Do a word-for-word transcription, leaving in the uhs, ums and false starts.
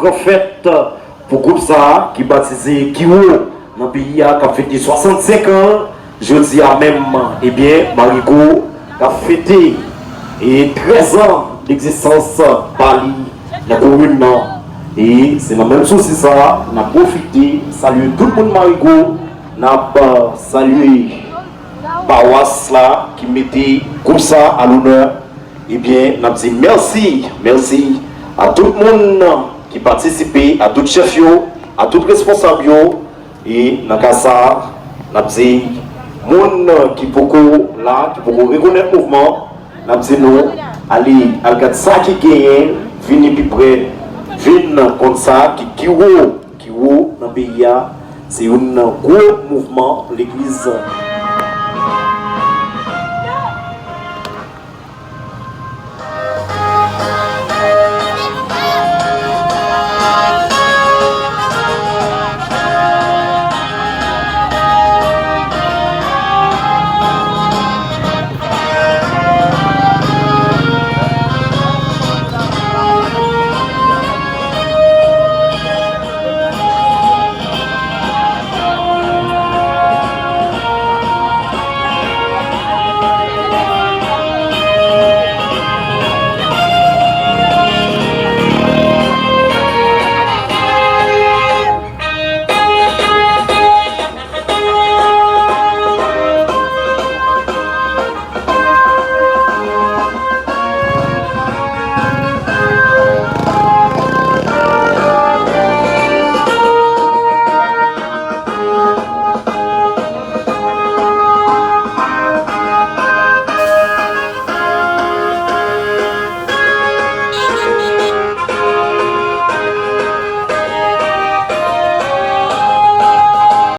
Gran fèt pou gwoup sa a ki batize Kiwo nan peyi a, k ap fete swasannsenk an. Jodi a menm, ebyen, Marigo k ap fete e trèz an degzistans pa li nan komin nan. E se nan menm sousi sa a, n ap pwofite salye tout moun Marigo, n ap, euh, salye pawas la ki mete gwoup sa a lonè. Ebyen, n ap di mèsi, mèsi a tout moun ki patisipe, a tout chèf yo, a tout responsab yo. E nan ka sa a, n ap di moun ki poko la, ki poko rekonèt mouvman, n ap di nou, ale, al gad sa ki genyen, vini pi pre, vin konn sa ki, ki wo, ki wo nan peyi a. Se youn nan gwo mouvman legliz